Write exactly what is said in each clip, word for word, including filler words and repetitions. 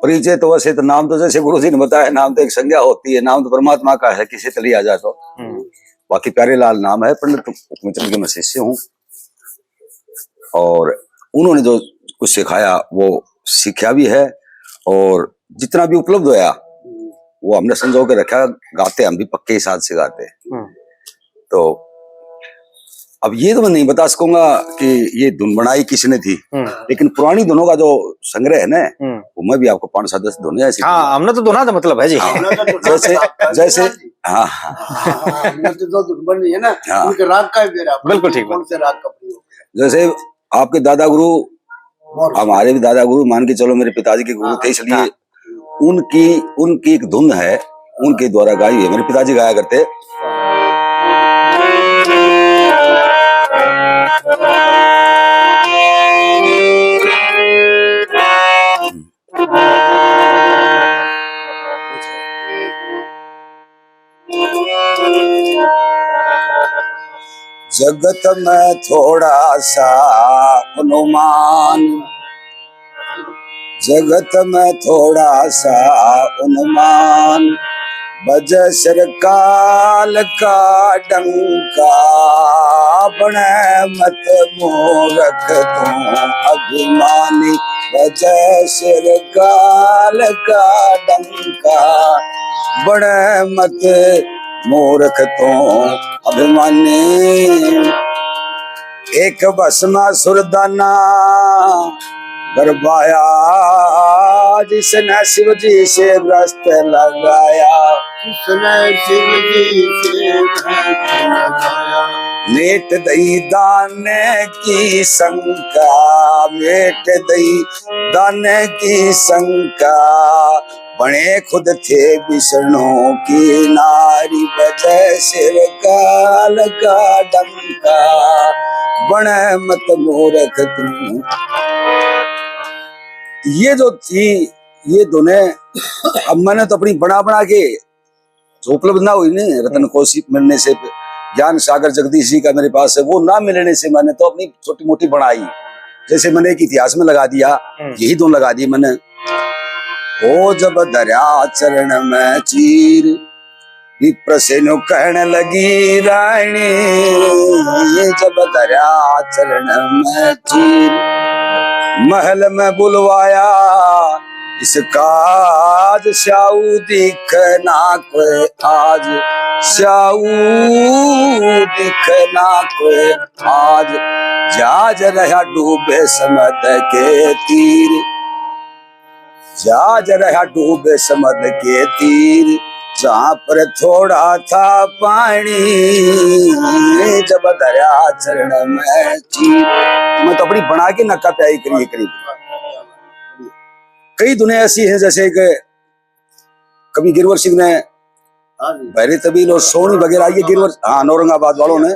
परिचय तो वैसे तो, नाम तो जैसे गुरु जी ने बताया, नाम तो एक संज्ञा होती है, नाम तो परमात्मा का है, किसी से लिया जाए तो। हम्म। बाकी प्यारे लाल नाम है, पंडित हुक्मचंद के मैं शिष्य हूँ। और उन्होंने जो कुछ सिखाया, वो सीखा भी है, और जितना भी उपलब्ध होया, वो हमने संजो के रखा। गाते हम भी पक्के ही साथ से गाते हैं। हम्म। तो अब ये तो मैं नहीं बता सकूंगा कि ये धुन बनाई किसने थी, हम्म। लेकिन पुरानी धुनों का जो संग्रह है ना, हम्म। वो मैं भी आपको पाँच सात दस धुन ऐसी हाँ, हमने तो धुना था, मतलब है जी। हाँ। हमने तो धुना जैसे, था, जैसे, हाँ, हाँ। हाँ, हाँ, हमने तो जो धुन बन रही है ना, हाँ। उनके राग का ही बेरा, बिल्कुल ठीक कौन बात। से राग का प्रयोग है। जैसे आपके दादा गुरु, हमारे भी दादा गुरु मान के चलो, मेरे पिताजी के गुरु हाँ, थे, इसलिए हाँ। उनकी, उनकी एक धुन है, उनके द्वारा गाई हुई है, मेरे पिताजी गाया करते। जगत में थोड़ा सा अनुमान, जगत में थोड़ा सा अनुमान, बजे सिर काल का डंका, बने मत मूरख तू अभिमानी, बजे सिर काल का डंका, बने मत मूरख तू अभिमानी। एक भस्मासुर दाना गरबाया, जिसने शिव जी से भ्रष्ट लगाया। जिसने शिव जी से भ्रष्ट लगाया। मेट दई दाने की शंका, मेट दई दाने की शंका, बने खुद थे विष्णु की नारी, बजे सिर काल का डंका, बने मत मूरख तू। ये जो थी, ये धुनें, अब मैंने तो अपनी बना बना के, जो उपलब्ध ना हुई ने, रतन कौशिक मिलने से, ज्ञान सागर जगदीश जी का मेरे पास है, वो ना मिलने से मैंने तो अपनी छोटी मोटी बनाई। जैसे मैंने एक इतिहास में लगा दिया, हम्म। यही धुन लगा दी मैंने। ओ जब धरया चरण में चीर, विप्र से न्यू कहने लगी रानी, जब धरया चरण में चीर, महल में बुलवाया इस काज, स्याऊ दिखे ना कोई आज, स्याऊ दिखे ना कोई आज, जाज रहा डूबे समद के तीर। जाज रहा डूबे समद के तीर, जहाँ पर थोड़ा था पानी, जब धरया चरण में चीर। मैं तो अपनी बना के नक्का प्याई करिए करीब। कई धुनें ऐसी हैं, जैसे कि कवि गिरवर सिंह ने हाँ जी। भैरी तबील और सोहनी वगैरह, ये गिरवर, हाँ, औरंगाबाद वालों ने।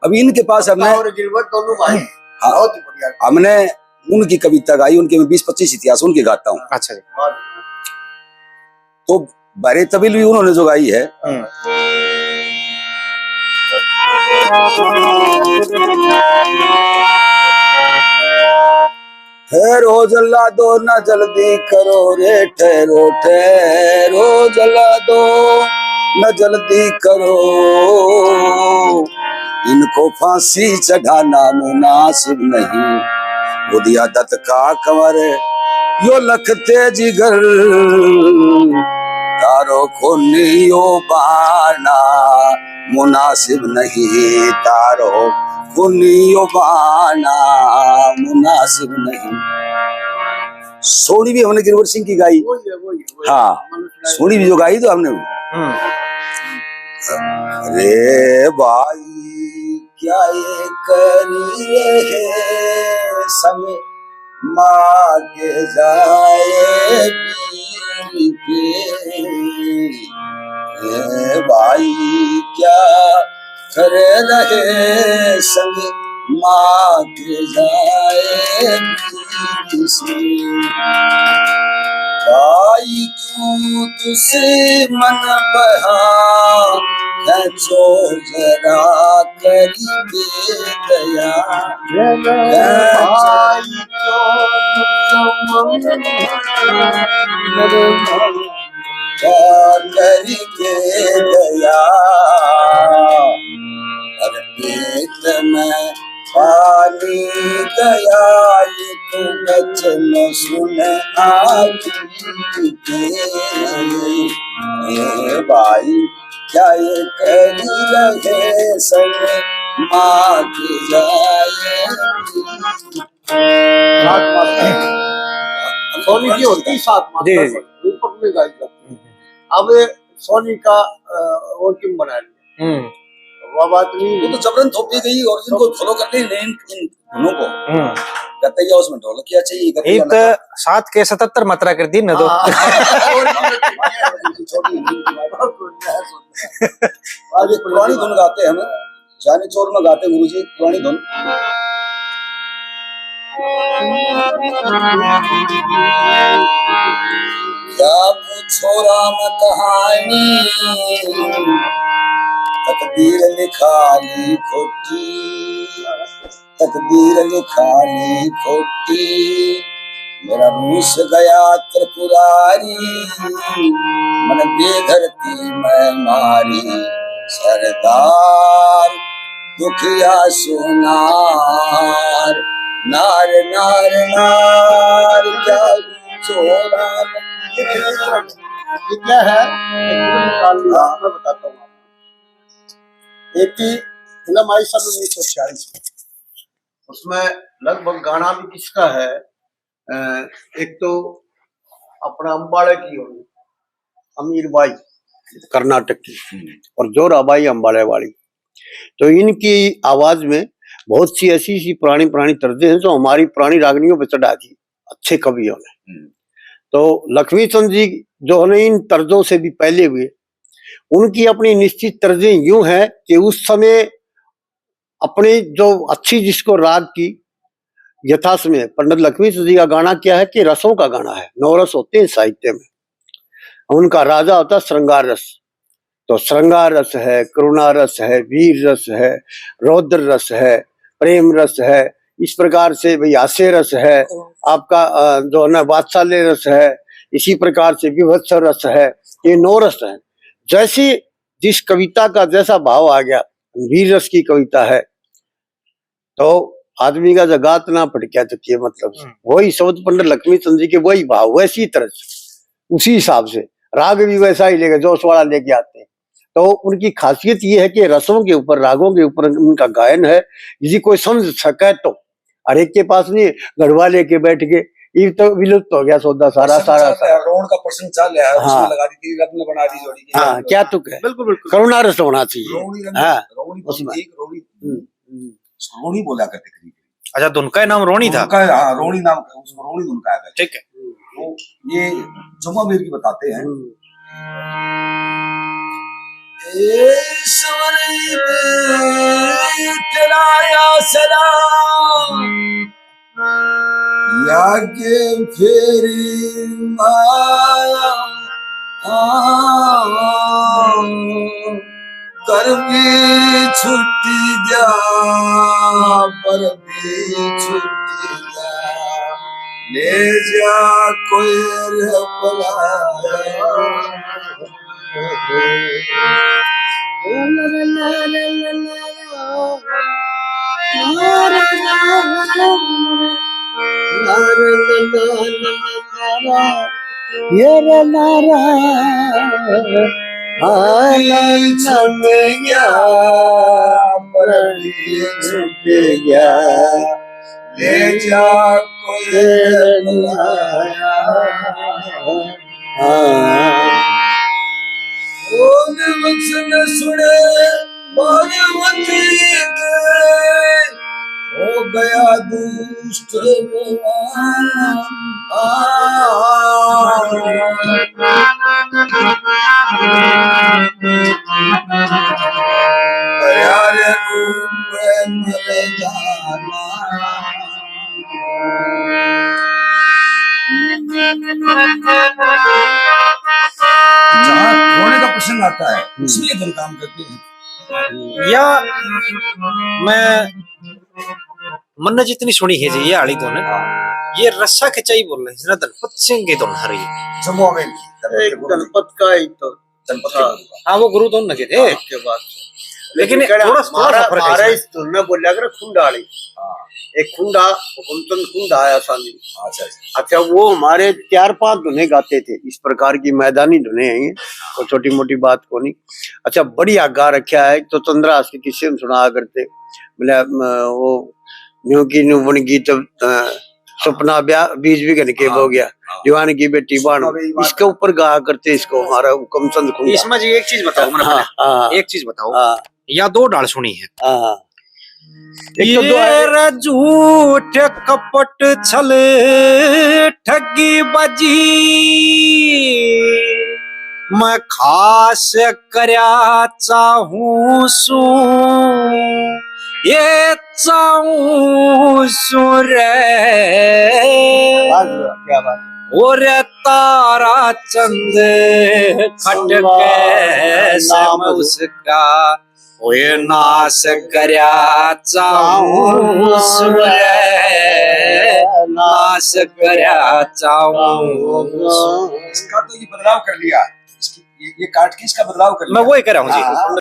अभी इनके पास हमने और गिरवर दोनों भाई हाँ। बहुत ही बढ़िया। हमने उनकी कविता गाई, उनके मैं बीस पच्चीस इतिहास उनके गाता हूँ। अच्छा जी। तो भैरी तबील भी उन्होंने जो गाई है। हम्म। ठहरो जल्लादो न जल्दी करो रे, ठहरो, ठहरो जल्लादो न जल्दी करो, इनको फांसी चढ़ाना मुनासिब नहीं। बुधिया दत्त का कंवर यो लखते जिगर, तारो खूनी यो बाना मुनासिब नहीं, तारो खूनी यो बाना मुनासिब नहीं। सोहनी भी हमने गिरवर सिंह की गाई। वही है, वही है, वही है। हाँ, मैंने सुना है। सोहनी भी जो गाई तो हमने। हम्म। अरे भाई, क्या ये करी रहे समय माँ के जाए पीर के। ए भाई, क्या कर रहे संग माँ के जाए पीर से। भाई, क्यों दुश्मन बहा है, जो जरा करी दे दया। भाई, क्यों दुश्मन क्या करके गया, अरे प्रीत में पानी गया, ये तो वचन सुन आखिरी के। ए भाई, क्या ये कर रहे संग मात जाए। सात मात्रा। सोनी की होती सात मात्रा जी, जी। पर रूपक में गाई जाती है। अब सोनी का, अ, और क्यों बना लिया? हम्म। वह बात नहीं। वो तो जबरन थोपी गई और इनको फॉलो करते ही नहीं इन, इन धुनों को। हम्म। गतैया उसमें ढोलकिया चाहिए, गतैया इत नगा। सात के सतहत्तर मात्रा कर दी न दो। हाँ, हाँ, हाँ, और छोटी हिंदी की बात। आज एक पुरानी धुन गाते हैं हम। जानी चोर में गाते गुरु जी, पुरानी धुन। क्या पूछो राम कहानी, तकदीर लिखा ली खोटी, तकदीर लिखा ली खोटी। मेरा रूस गया त्रिपुरारी, मन दे धरती में मारी। सरदार दुखिया सुनार, नार, नार, नार, क्या छोरा। ये क्या है? एक मिनट निकाल लिया, मैं बताता हूँ आपको। एपी फिल्म आई सन उन्नीस सौ छियालीस में, उसमें लगभग गाना भी किसका है? अ, एक तो अपना अम्बाड़े की होगी, अमीर बाई कर्नाटक की, हम्म। और जोरा बाई अम्बाड़े वाली। तो इनकी आवाज में बहुत सी ऐसी, ऐसी पुरानी, पुरानी तर्जें हैं जो हमारी पुरानी रागनियों पर चढ़ा दी अच्छे कवियों ने। हम्म। तो लक्ष्मी चंद जी जो है ना, इन तर्जों से भी पहले हुए, उनकी अपनी निश्चित तर्जें यूं हैं कि उस समय अपनी जो अच्छी जिसको राग की यथासमय, पंडित लक्ष्मी जी का गाना क्या है कि रसों का गाना है, नौ रस होते हैं साहित्य में। उनका राजा होता है श्रृंगार रस, तो श्रृंगार रस है, करुणा रस है, वीर रस है, रौद्र रस है, प्रेम रस है, इस प्रकार से भाई हास्य रस है, आपका, अ, जो है ना, वात्सल्य रस है, इसी प्रकार से विभत्स रस है। ये नौ रस हैं। जैसी जिस कविता का जैसा भाव आ गया, वीर रस की कविता है, तो आदमी का जगात ना फटक्या तो के मतलब से। हम्म। वही शब्द पंडित लक्ष्मी चंद जी के, वही भाव, वैसी तरह से, उसी हिसाब से राग भी वैसा ही लेके, जोश वाला लेके आते हैं। तो उनकी खासियत ये है कि रसों के ऊपर, रागों के ऊपर उनका गायन है, यदि कोई समझ सके तो। हर एक के पास नहीं, गढ़वा लेके बैठ के, ये तो विलुप्त हो गया सौदा सारा, समझ सारा, आता है, सारा। रोहन का प्रसंग चल रहा है, हाँ। उसमें लगा दी थी, रत्न बना दी जोड़ी की। हाँ, क्या तुक है? बिल्कुल, बिल्कुल। करुणा रस होना चाहिए। रोहनी रंग, हाँ, रोहनी बोलती उसमें। एक रोहनी, हम्म, हम्म। रोहनी बोला करते करीब। अच्छा, धुन का नाम रोहनी था? धुन का, हाँ, रोहनी नाम, उसको रोहनी धुन कहा गया। ठीक है। तो ये जुम्मा मीर की बताते हैं। हम्म। ईश्वर तेरा आसरा, या के फेरी माया, कर भी छुट्टी जा, पर भी छुट्टी जा, ले जा कोई रे बुलाया। ये रे नारा, आनंद छूट गया, प्रणय छूट गया, ले जा कोई बुलाया। हाँ। ओ दिल सुन सुने पार्वती के, हो गया दुष्ट रवाना। दया रे रूप मल जाना। जहाँ रोने का प्रसंग आता है, हम्म। उसमें ये धुन काम करती है। या मैं, मन्ने जितनी सुनी है जी, ये आली धुन। ये रस्सा खिंचाई बोल रहे हैं, इसने धनपत सिंह की धुन हरी। जम्मू हवेली की, धनपत के एक गुरु जी। धनपत का ही तो धनपत के था। गुरु का। हाँ, वो गुरु धुन लगे थे। क्या बात है। लेकिन लेकिन कहना, थोड़ा सा, थोड़ा सा हमारा, फर्क है हमारा इसमें। इस धुन में बोला कर खुंडा वाली। हाँ। एक खुंडा, हुकुमचंद खुंडा आया सामने। अच्छा, अच्छा। अच्छा, वो हमारे चार पांच धुने गाते थे इस प्रकार की, मैदानी धुने हैं ये, कोई छोटी मोटी बात को नहीं। अच्छा, बढ़िया गा रखा है। तो चंद्रहास के किस्से में सुना करते, बोले, अम, वो न्यू की न्यू बन गई तब, अ, सपना ब्याह बीज भी घन के हाँ, हो गया, हाँ। दीवान की बेटी बाण। सपना भी बाण। इसके ऊपर गाया करते इसको हमारा हुकुमचंद खुंडा। इसमें जी एक चीज बताओ, मैंने हाँ, पहले हाँ, एक चीज बताओ, हाँ, या दो डाल सुनी है। हाँ, हाँ। एक तो दो ये है। रे झूठ कपट छल ठगी बाजी, मैं खास करया चाहूं सू, ये चाहूं सू रे। वाह जी वाह, क्या बात है। और तारा चंद खटके से मैं उसका ओए नाश करया चाहूं सू रे, नाश करया चाहूं सू। इसका तो ये बदलाव कर लिया, इसकी, ये, ये काट के इसका बदलाव कर मैं लिया। वही कह रहा हूँ जी। हाँ।